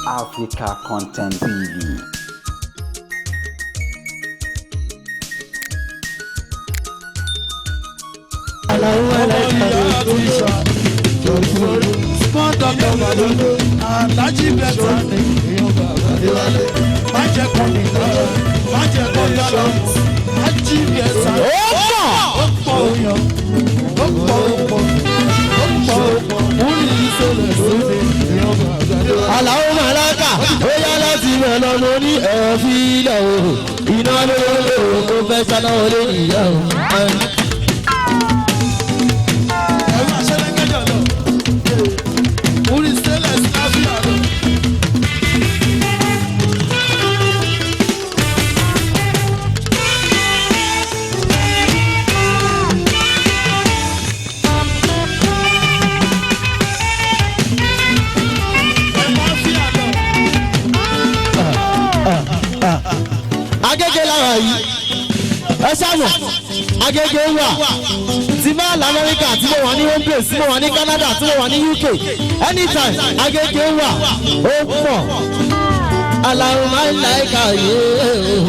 Africa Content TV. Alájí bẹ̀tà ni má jẹ́ kọ́ mi má jẹ́ kọ́ dọ́là alájí bẹ̀tà ó pọ̀ òyàn ó pọ̀ ó pọ̀ ó pọ̀ ó pọ̀ múlì ìṣẹ̀lẹ̀ sóde. Àlàó màláka ó yá láti rẹ̀ lọ mo ní ẹ̀fí ilẹ̀ o iná lóore o kò fẹ́ sáná wọlé ìyá o. Ẹ̀rọ aṣẹ́lẹ́kẹ́jọ lọ múlì ìṣẹ̀lẹ̀ síláfíà lọ. Ẹ máa fi àlọ́. Agége lára yìí ẹ ṣàmọ̀ Agége wà tí bá lamẹ́ríkà tí mo wà ní home place tí mo wà ní Canada tí mo wà ní UK anytime Agége wà ó pọ̀. Àlàó màláka yé o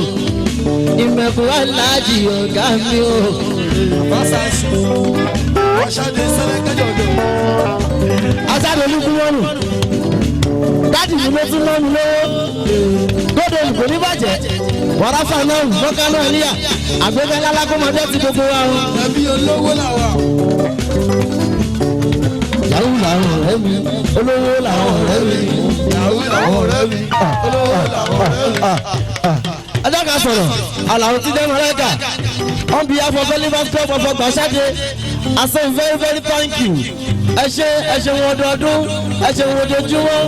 ìmẹ̀kù aláàjì ọ̀gá mi o. Aṣáde sẹ́lẹ̀kẹ́jọ lọ. Aṣáde olúkú wọ́nù dáàdì mi ló tún lọ́nu lówó gbọ́dọ̀ olùkọ́ ní bàjẹ́ wàràfà náà bọ́ká náà níyà àgbẹ̀fẹ́ lálákọ́mọdé ti gbogbo wa o. Ẹbí olówó làwà. Yahoo làwọn ọ̀rẹ́ mi, olówó làwọn ọ̀rẹ́ mi. Yahoo làwọn ọ̀rẹ́ mi. Olówó làwọn ọ̀rẹ́ mi. Adáka sọ̀rọ̀, Àlàó ti dẹ́nu ọlẹ́gà. On behalf of Elephant Club of Ọgbàṣáde, I say very very thank you. Ẹ ṣé ẹ ṣeun ọdọọdún, ẹ ṣeun ojoojúmọ́.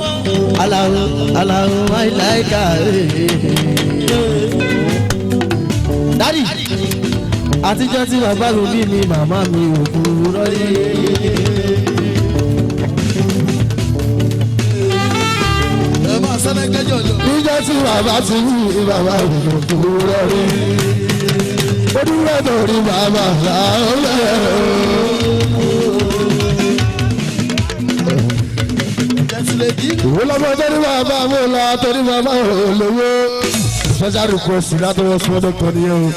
Àlàó Àlàó máìláìka. Dádì, àtijọ́ tí bàbá mi bí mi, màmá mi ò kúrò rí. Ẹ máa sẹ́lẹ̀kẹ́jọ lọ. Níjọ́ tí bàbá ti wí bàbá òkú rẹ̀ ó dúró torí bàbá làálẹ̀. Jẹ́sílẹ̀ bí. Ìwé lọ́mọ torí bàbá mi lọ torí bàbá olówó. Special request látọwọ́ small doctor nìyẹn o.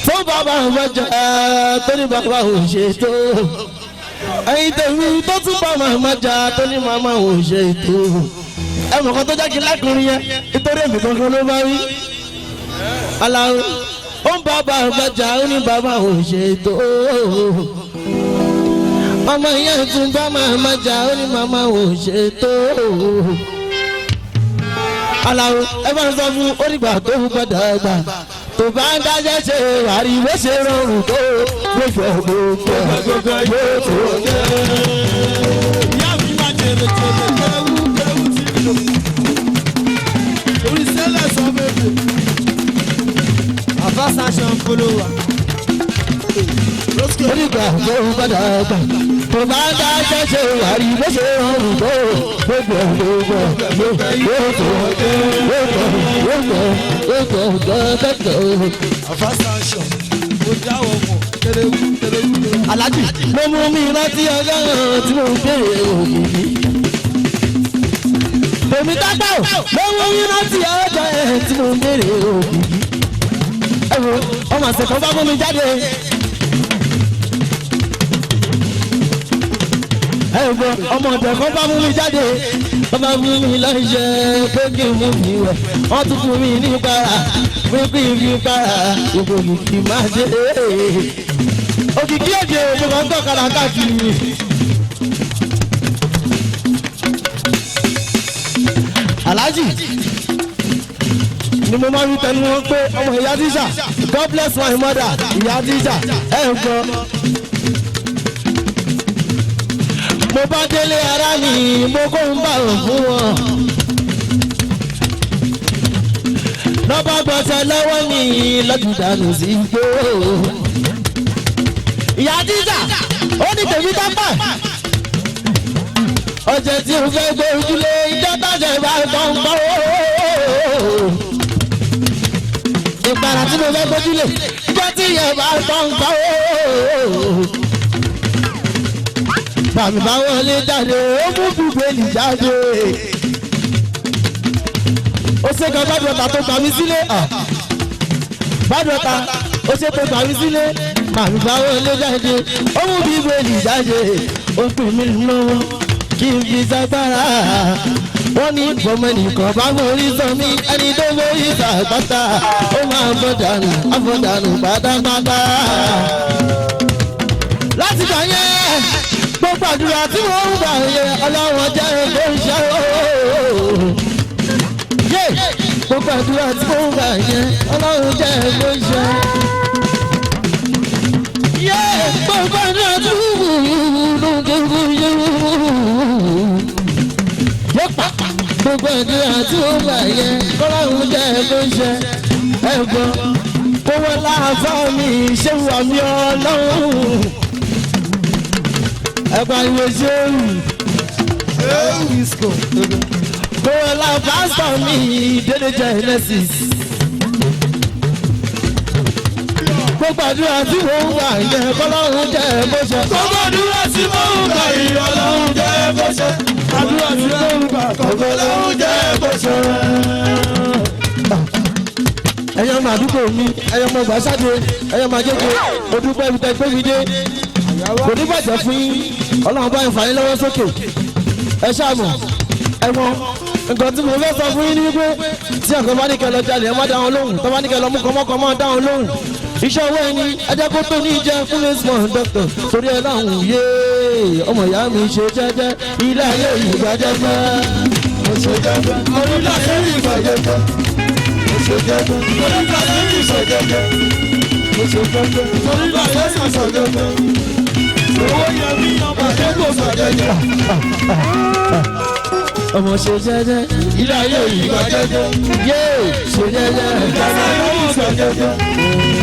Tó bàbá mi jẹ torí bàbá ò ṣe tó. Ẹyin tèmi tó tún bá màmá jà torí màmá ò ṣe tó. Ẹ mọ̀ kan tó jáde lákùnrin yẹn nítorí èmi kankan ló bá rí. Aláwo ó ń bá bàbá jà ó ní bàbá ò ṣe tó. Ọmọ yẹn tún bá màmá jà ó ní màmá ò ṣe tó. Aláwo ẹ bá ń sọ fún onígbà tó ń gbọdọ̀ gbà tó bá ń dájẹ́ ṣe àríwé ṣe rọrùn tó gbogbo gbogbo gbogbo tó. Ìyá mi máa jèrè jèrè kéwú kéwú ti lò. Orí sẹ́lẹ̀ sọ bèbè. Àfáàsá ṣe ń polówó. Onígbà tó ń gbọdọ̀ gbà tó bá ń dájẹ́ ṣe àríwé ṣe rọrùn tó gbogbo gbogbo gbogbo gbogbo gbogbo gbogbo. Àfáàsá ṣàn. Mo jáwọ́ mọ̀ kéréwú kéréwú kéréwú. Alájì ló mú mi rántí ọjọ́ tí mo ń béèrè òkìkí. Tèmi tápá ò ló mú mi rántí ọjọ́ tí mo ń béèrè òkìkí. Ẹ wo ọmọ àṣẹ kan bá mú mi jáde. Ẹ wo ọmọ ọ̀dẹ̀ kan bá mú mi jáde. Wọ́n bá mú mi lọ́ṣẹ́ pé kí n mú mi wẹ̀. Wọ́n tún fún mi ní para pé kí n fi para ìbò kìkì máa ṣe é. Òkìkí èdè òjò kan tọ̀kadà káàkiri. Aláàjì ni mo máa ń tẹnu wọn pé ọmọ ìyá tíṣà God bless my mother ìyá tíṣà ẹ ń gbọ́. Mo bá délé ara mi mo kó ń bá òun fún wọn. Lọ́ba gbọ́sẹ̀ lọ́wọ́ mi lọ́dún dànù sí igbó. Ìyá tíṣà ó ní tèmi tápà. Ọ̀sẹ̀ tí o fẹ́ gbé ojúlé ìjọ tàṣẹ bá tán bọ́. Ìpara tí mo fẹ́ gbójúlé ìjọ tí ìyẹn bá tán bọ́. Bàmí bá wọlé jáde ó mú bíbélì jáde. Ó ṣe gan Badwater tó gbà mí sílé. Badwater ó ṣe tó gbà mí sílé. Màmí bá wọlé jáde, ó mú Bíbélì jáde, ó pè mí lọ́wọ́ kí n fi ságbára. Wọ́n ní bọ́mọ nìkan bá mórí sọ mí, ẹni tó mórí sàgbàtà, ó máa bọ́ dànù, àbọ̀ dànù pátápátá. Láti gbà yẹn, gbogbo àdúrà tí mo ń gbà yẹn, Ọlọ́run jẹ́ kó ń ṣe ooo. Yé! Gbogbo àdúrà tí mo ń gbà yẹn, Ọlọ́run jẹ́ kó ń ṣe. Yé! Gbogbo àdúrà tí mo ń gbà yẹn, gbogbo àdúrà tí mo ń gbà yẹn, Ọlọ́run jẹ́ kó ń ṣe. Ẹ̀gbọ́n kó wọ́n láàfáà mi ṣé wà mí Ọlọ́run. Ẹ pariwo ṣéwù. Kó wọ́n lá pásítọ̀ mi Délé Genesis. Gbogbo àdúrà tí mò ń gbà yẹn kọ́lọ́run jẹ́ bó ṣe. Gbogbo àdúrà tí mò ń gbà yìí Ọlọ́run jẹ́ bó ṣe. Àdúrà tí mò ń gbà Ọlọ́run jẹ́ bó ṣe. Ẹ̀yin ọmọ àdúgbò mi, ẹ̀yin ọmọ Gbàsáde, ẹ̀yin ọmọ Agége, mo dúpẹ́ ibi tẹ́ gbé mi dé. Kò ní bàjẹ́ fún yín, Ọlọ́run bá ń fà yín lọ́wọ́ sókè. Ẹ ṣáàmù, ẹ̀wọ̀n nǹkan tí mo fẹ́ sọ fún yín ni wípé tí ọ̀kan bá ní kẹ́ lọ jalè, ẹ má dá wọn lóhùn, tó bá ní kẹ́ lọ mú kọ́mọ́kọ́mọ́ dá wọn lóhùn. Iṣẹ́ owó ẹni ẹ jẹ́ kó tó ní jẹ́ fún small doctor torí ẹ láwùn yé ọmọ ìyá mi ṣe jẹ́jẹ́ ilé ayé ìgbàjẹ́ fẹ́. Mo ṣe jẹ́jẹ́, orílẹ̀ ayé ìgbàjẹ́ fẹ́. Mo ṣe jẹ́jẹ́, orílẹ̀ ayé ìgbàjẹ́ fẹ́. Mo ṣe jẹ́jẹ́, orílẹ̀ ayé ìgbàjẹ́ fẹ́. Owó yẹ mí ọmọ àdégbò gbàjẹ́jẹ́. Ọmọ ṣe jẹ́jẹ́ Ilé ayé ìgbàjẹ́jẹ́. yé ṣe jẹ́jẹ́ Ilé ayé ìgbàjẹ́jẹ́.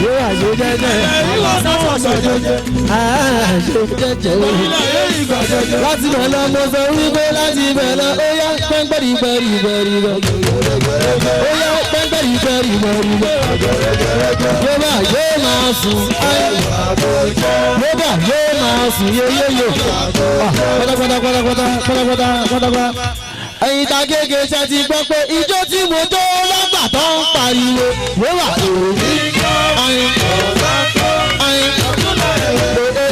yé àṣe jẹ́jẹ́ Ìwọ náà gbàjẹ́jẹ́. àṣe jẹ́jẹ́ o. Ilé ayé ìgbàjẹ́jẹ́. Láti bẹ̀ lọ mo sọ wípé láti bẹ̀ lọ ó yá pẹ́ńpẹ́rì pẹ́rì pẹ́rì pẹ́rì ó yá pẹ́ńpẹ́rì pẹ́rì pẹ́rì pẹ́rì yóò bá yóò máa sùn yóò bá yóò máa sùn yóyóyó pátápátá pátápátá pátápátá pátápátá. Ẹ̀yin ta gègé ṣe ti gbọ́ pé ijó tí mo jó lọ́gbà tó ń pariwo yóò wà ayin ayin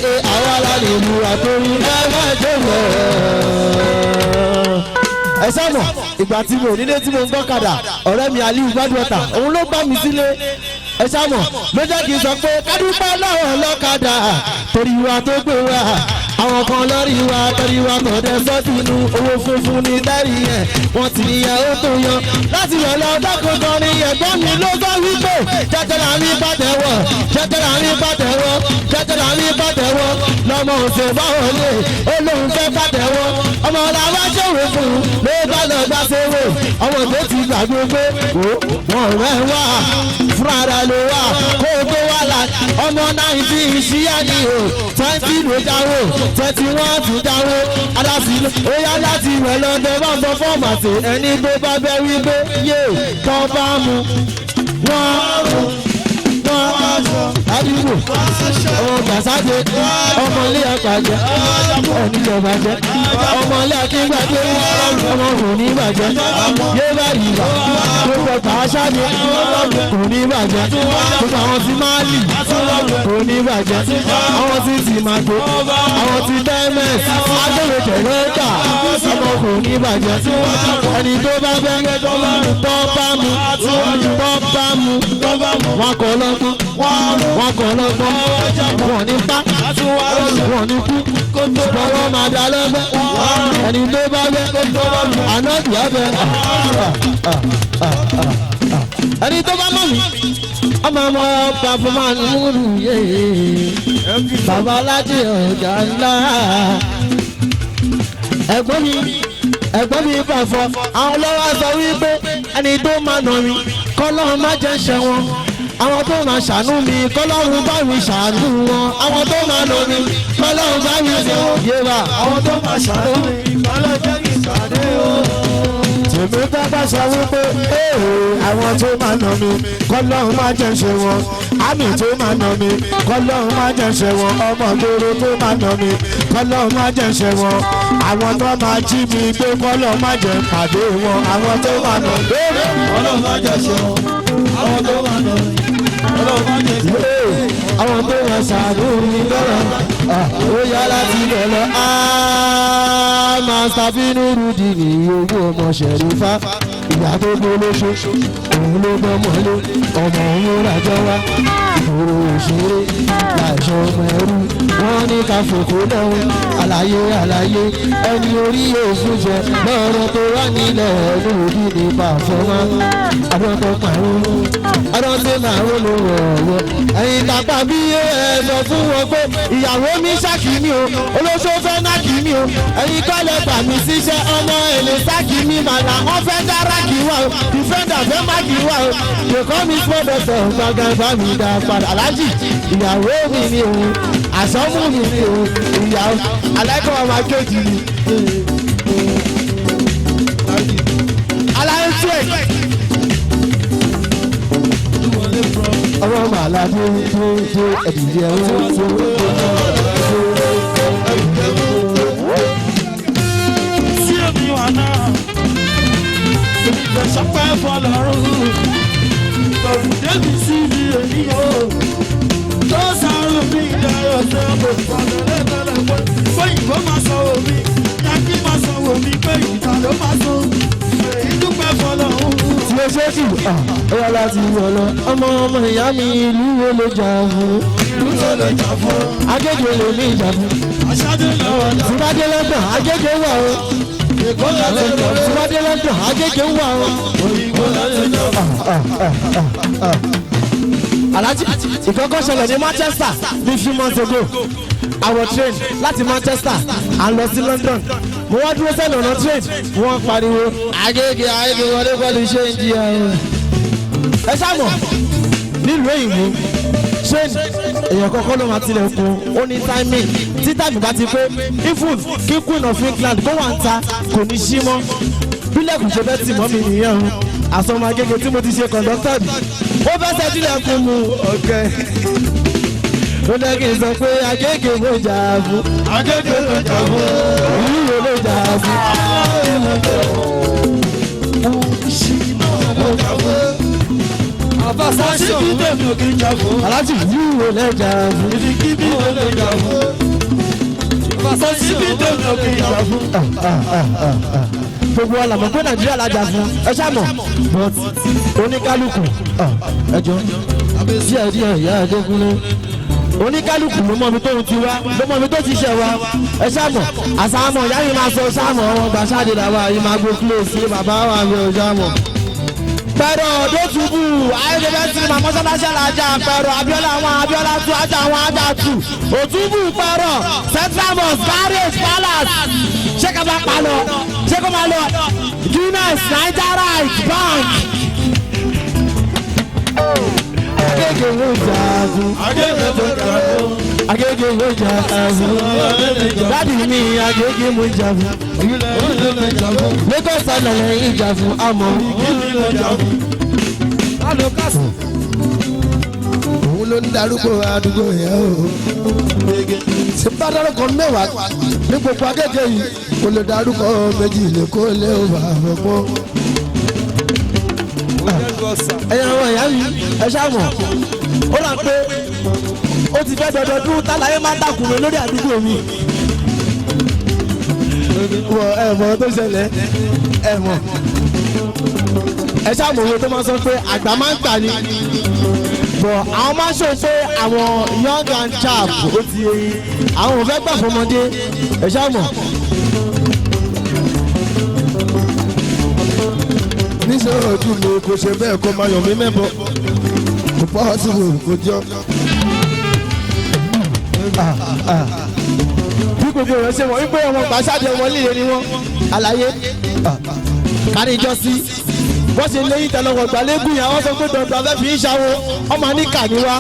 ee àwa la lè lu àtòrí ẹ má jòwó. Ẹ sọ́mọ̀ ìgbà tí mo nílé tí mo ń gbọ́kadà ọ̀rẹ́ mi Aliu Badwater òun ló bá mi sílé. Ẹ sọ́mọ̀ ló jẹ́ kí n sọ pé kádúpẹ́ lọ́wọ́ ọlọ́kadà torí wa tó gbé wa àwọn kan lórí wa torí wa kò dé sọ́tìnú owó funfun ní dẹ́rì yẹn wọ́n ti yẹ ó tó yan láti lọ lọ dákòókò ní ẹ̀gbọ́n mi ló sọ wípé jẹ́jẹ́rẹ́ àmì pàtẹ́wọ̀ jẹ́jẹ́rẹ́ àmì pàtẹ́wọ̀ jẹ́jẹ́rẹ́ àmì pàtẹ́wọ̀ lọ́mọ òsè báwọn lè ó lóun fẹ́ pàtẹ́wọ̀ ọmọ làwọn aṣèwé fún un ló bá lọ gbà ṣèwé ọmọ tó ti gbàgbé pé wọn rẹ̀ wá fúnra rẹ̀ ló wà kó o tó wà lá ọmọ 19 ṣíyá ni o 20 ló jáwó 21 tún jáwó adásí ó yá láti rẹ̀ lọ́dẹ bá ń sọ fọ́ọ̀mù àti ẹni tó bá bẹ́ wí pé yé tán bá mu wọ́n wọ́n àdúgbò ọmọ Gbàsáde ọmọ ilé àpàjẹ oníjọbàjẹ ọmọ ilé akíngbàgbé ọmọ kò ní bàjẹ́ yé bá yìí gbogbo Gbàsáde kò ní bàjẹ́ gbogbo àwọn tí Málì kò ní bàjẹ́ àwọn tí tìmàgbé àwọn tí tẹ́mẹ̀s agbèrè tẹ̀lẹ́tà ọmọ kò ní bàjẹ́ ẹni tó bá bẹ́ tọ́ bá mu tọ́ bá mu wọn kọ́ lọ́gbọ́n wọn kọ́ lọ́gbọ́n wọn ní pa wọn ní kú ṣùgbọ́n wọn máa dá lọ́gbọ́n ẹni tó bá bẹ́ ànábì abẹ́ ẹni tó bá mọ̀ mí ọmọ ọmọ bàbá máa ń múlù yé bàbá alájẹ ọ̀gá ńlá ẹ̀gbọ́n mi bàfọ́ àwọn ọlọ́wà sọ wípé ẹni tó máa nà mí kọ́lọ́run má jẹ́ ṣẹ̀wọ̀n àwọn tó máa ṣàánú mi kọ́lọ́run bá mi ṣàánú wọn àwọn tó máa nà mí kọ́lọ́run bá mi ṣe wọ́n yé wa. Àwọn tó máa ṣàánú mi kọ́lọ́ jẹ́ kí n pàdé o. Tèmi bá bá sọ wípé ee àwọn tó máa nà mí kọ́lọ́run má jẹ́ ṣe wọn. Àmì tó máa nà mí kọ́lọ́run má jẹ́ ṣe wọn. Ọmọ gbòòrò tó máa nà mí Kọ́lọ́ má jẹ́ ṣe wọn. Àwọn tó máa jí mi gbé kọ́lọ́ má jẹ́ pàdé wọn. Àwọn tó máa nà lórí. Kọ́lọ́ má jẹ́ ṣe wọn. Àwọn tó máa nà kọ́lọ́ má jẹ́ ṣe wọn. Àwọn tó máa ṣàánú mi lọ́rọ̀. Ó yá láti bẹ̀ lọ. Master Bínú Rúdì ní owó ọmọ Ṣẹ̀rífà. Ìyá tó gbó lóṣù, òun ló gbọ́mọ lé, ọmọ òun ràjọ wá. Ìgboro òṣèré, láìsọ ọmọ ẹrú. Wọ́n ní ká fòkó náà, àlàyé àlàyé. Ẹni orí òfin jẹ lọ́rọ̀ tó wà nílẹ̀ ẹnu òbí ní pàfọ́mọ́. Àwọn tó pàrọ̀, àwọn tó máa ń lò wọ̀ọ̀wọ̀. Ẹ̀yin tàpá bí ẹ sọ fún wọn pé ìyàwó mi ṣáàkì mi o, olóṣó fẹ́ náà kì mí o. Ẹ̀yin kọ́ lẹ gbà mí síṣẹ́ ọmọ èlé sáàkì mi màlà wọ́n fẹ́ dára kì wá o, dìfẹ́ndà fẹ́ má kì wá o. Kò mi gbọ́dọ̀ sọ gbọ̀ngàn bá mi dá padà. Aláàjì ìyàwó mi ni o, àsọ́mù mi ni o, ìyàwó aláìkọ́ ọmọ akéjì mi. Aláyé tú ẹ̀. Ọmọ màlá dé dé dé ẹ̀dìdì ẹ̀wọ̀n tó tó. Sí èmi wà náà, èmi fẹ́ sọpẹ́ fọlọ́run. Tọ̀rù débi sí mi èmi o. Tó sàrò mi ìdáyọ̀ ṣe mo fọ̀nà lẹ́tọ̀lẹ̀ pé fóyìnbó máa sanwó mi, yankí máa sanwó mi pé ìta ló máa san. Èyí dúpẹ́ fọlọ́run. Tí o ṣe jù ó yà láti wọ̀ lọ. Ọmọ ọmọ ìyá mi ìlú wo ló jà fún? Ìlú tó lè jà fún. Agége lè ní ìjà fún. Aṣáájú lọ́wọ́ jà. Tìbádé London, Agége wà o. Èkó láti jà fún. Tìbádé London, Agége wà o. Òyìnbó láti jà fún. Alhaji ìkọ́kọ́ ṣẹlẹ̀ ní Manchester ní few months ago. Our train láti Manchester à ń lọ sí London. Mo wá dúró sẹ́nu ọ̀nà train, wọ́n pariwo. Agége Agége wọlé pẹ̀lú ṣé ń di ẹ̀rọ. Ẹ ṣáàmọ̀ nílùú òyìnbó train èèyàn kọ́kọ́ ló máa tilẹ̀kùn ó ní timing tí táìmù bá ti pé even kí Queen of England kó wà ń ta kò ní sí mọ́ bílẹ̀kùn ṣe fẹ́ tì mọ́ mi nìyẹn o àsọmọ Agége tí mo ti ṣe kọ̀ǹdọ́tọ̀ rí ó fẹ́ sẹ́dílẹ̀kùn mu ọ̀kẹ́ ó dẹ́ kí n sọ pé Agége ló jà fún Agége ló jà fún. ìlú wo ló jà fún. Síbi tèmi ò kí ń jà fún. Aláàjì ìlú wo lẹ jà fún. Ibikíbi ló lè jà fún. Síbi tèmi ò kí ń jà fún. Gbogbo wa la mọ̀ pé Nàìjíríà la jà fún ẹ ṣáà mọ̀ but oníkálukú ẹ jọ díẹ̀ díẹ̀ ìyá Adékúnlé oníkálukú ló mọ̀ mi tóun ti wá ló mọ̀ mi tó ti ṣẹ̀ wá ẹ ṣáà mọ̀ àṣàmọ̀ ìyá mi máa sọ ṣáàmọ̀ wọn gbà ṣáàdì làwọn àyè máa gbó close ní bàbá wa mi ò ṣáàmọ̀. Pẹ̀rọ Dótúbù ayélujára sinimá mọ́ṣáláṣí alájà Pẹ̀rọ Abíọ́lá àwọn Abíọ́lá tú ajá àwọn ajá tù Òtúbù Pẹ̀rọ Central Mosque Garage Palace ṣé ká máa pa lọ ṣé kó máa lọ Guinness Nigerite Bank. Agége ló jà fún. Agége ló jà fún. Agége ló jà fún. Dádì mi Agége mo jà fún. Lagos Island lẹ́yìn ìjà fún àmọ́. Òun ló ń darúgbó àdúgbò yẹn o. Ṣé bá dárúkọ mẹ́wàá ní gbogbo Agége yìí kò lè dárúkọ méjì lè kó lé o bá fọpọ́. Ẹ̀yin àwọn ìyá mi ẹ ṣáà mọ̀ ó rà pé ó ti fẹ́ dọdọọdún tálàyé máa ń dàkùn mi lórí àdúgbò mi. Wọ ẹ mọ̀ tó ṣẹlẹ̀ ẹ mọ̀ ẹ ṣáà mọ̀ owó tó máa sọ pé àgbà máa ń gbà ni bọ̀ àwọn máa ń ṣòro pé àwọn young and sharp ó ti àwọn ò fẹ́ gbà fọmọdé ẹ ṣáà mọ̀. Níṣẹ́ ojú mi kò ṣe bẹ́ẹ̀ kó máa yọ̀ mí mẹ́bọ kò pọ́sibú kò jọ. Bí gbogbo èèyàn ṣe mọ̀ wípé ọmọ gbàṣáde ọmọ líle ni wọ́n àlàyé káríjọ sí wọ́n ṣe léyìn tẹlọwọ̀ gbàlégùn yẹn wọ́n sọ pé dandan fẹ́ fi ń ṣàwọ́ ọmọ níkà ni wá.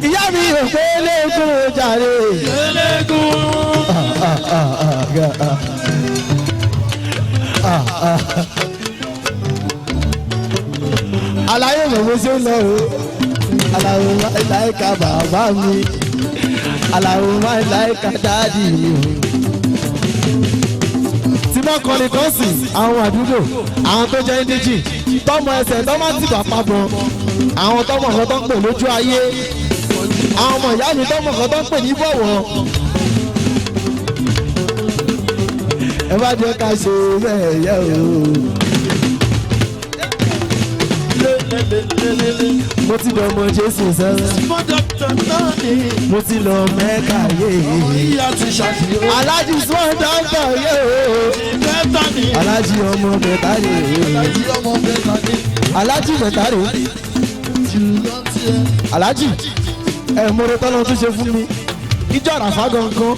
Ìyá mi ò pé léegun o jàre. Àlàyé mọ̀ bó ṣe ń lọ o. Àlàyé láìka bàbá mi. Àlàó máa ń láìka dáàdì mi o. Tí bá kọrin kan sì àwọn àdúgbò, àwọn tó jẹ́ ndíjì tọmọ ẹsẹ̀ tọmọ ti bà papọ̀, àwọn tọmọ kan tó ń pè lójú ayé, àwọn ọmọ ìyá mi tọmọ kan tó ń pè ní bọ̀wọ̀. Ẹ bá jẹ́ ká ṣe bẹ́ẹ̀ yẹ o. Mo ti dọmọ Jésù sẹ́rẹ́. Small doctor náà ni. Mo ti lọ Mẹ́kà yé. Ìyá ti ṣàṣeyọrí. Aláàjì small doctor yé o. Bẹ́tà ni. Aláàjì ọmọ bẹ̀tà rè o. Alájí ọmọ bẹ́tà ni. Aláàjì bẹ̀tà rè o. Jùlọ tiẹ̀. Aláàjì ẹ mọ̀rọ̀ tọ́lọ́ tún ṣe fún mi. Ìjọ àràfà gangan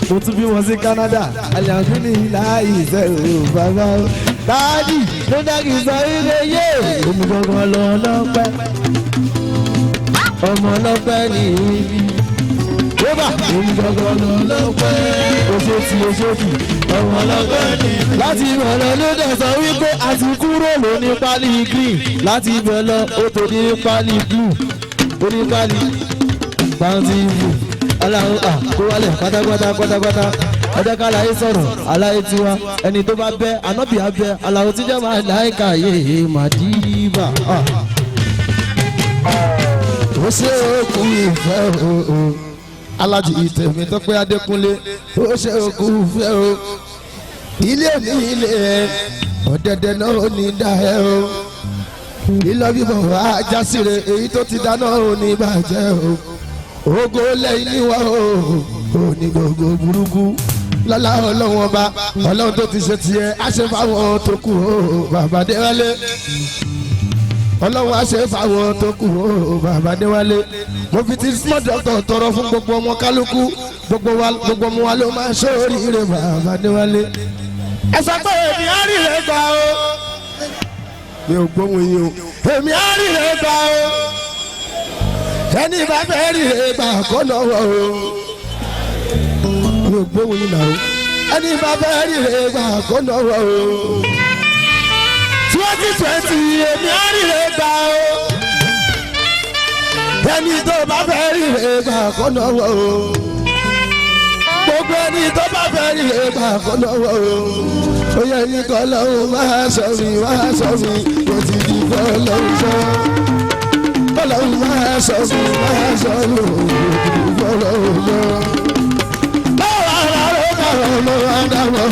mo tún bí wọn sí Canada. Alihamdulilayi sẹ́rù bàbá o. Dáàdì ló dákì sọ ilé yé. Èmi gangan lọ lọ́pẹ́. Ọmọ ọlọ́pẹ́ ni mi. Bébà èmi gangan lọ lọ́pẹ́. Oṣooṣì oṣooṣì ọmọ ọlọ́pẹ́ ni mi. Láti ìbẹ̀rẹ̀ ló dẹ̀ sọ wípé a ti kúrò lóní pálí green. Láti ibẹ̀ lọ ó tó ní pálí blue. Ó ní pálí bounty blue. Aláwọ̀ à kó wálẹ̀ pátápátá pátápátá. Ẹ jẹ́ ká láyé sọ̀rọ̀ aláyé tiwa. Ẹni tó bá bẹ́ ànábì á bẹ́ aláwọ̀ tíjọ́ máa láìka yéé màdìbà. Ó ṣe òkú ìfẹ́ o Alájì ìtẹ̀mí Tọ́pẹ́ Adékúnlé, ó ṣe òkú ìfẹ́ o. Ilé ní ilé ẹ, ọ̀dẹ̀dẹ̀ náà ò ní dá ẹ o. Lílọ bíbọ̀ ajásíre, èyí tó ti dáná ò ní bàjẹ́ o. Ògo lẹ́yìn níwá o, ò ní gbogbo burúkú. Lọ́lá Ọlọ́run ọba, Ọlọ́run tó ti ṣe tiẹ̀, á ṣe fáwọn tó kù o, bàbá Déwálé. Ọlọ́run á ṣe fáwọn tó kù o, bàbá Déwálé. Mo fi ti small doctor tọrọ fún gbogbo ọmọ kálukú, gbogbo wa, gbogbo ọmọ wa ló máa ṣóríire, bàbá Déwálé. Ẹ sọ pé èmi á rí rẹ gbà o. Mi ò gbóhùn yín o. Èmi á rí rẹ gbà o. Ẹni bá fẹ́ rí rẹ gbà kó lọ́wọ́ o. Mi ò gbóhùn yín náà o. Ẹni bá fẹ́ rí rẹ gbà kó lọ́wọ́ o. 2020, èmi á rí rẹ gbà o. Ẹni tó bá fẹ́ rí rẹ gbà kó lọ́wọ́ o. Gbogbo ẹni tó bá fẹ́ rí rẹ gbà kó lọ́wọ́ o. Ó yẹ ní kọ́ lọ́hùn máa sọ mi, máa sọ mi, kò sì di kọ́ lọ́hùn sọ. Kọ́ lọ́hùn máa sọ mi, máa sọ mi, kò sì di kọ́ lọ́hùn sọ. Báwo ara ló kàrọ̀ ló wá dáwọ́?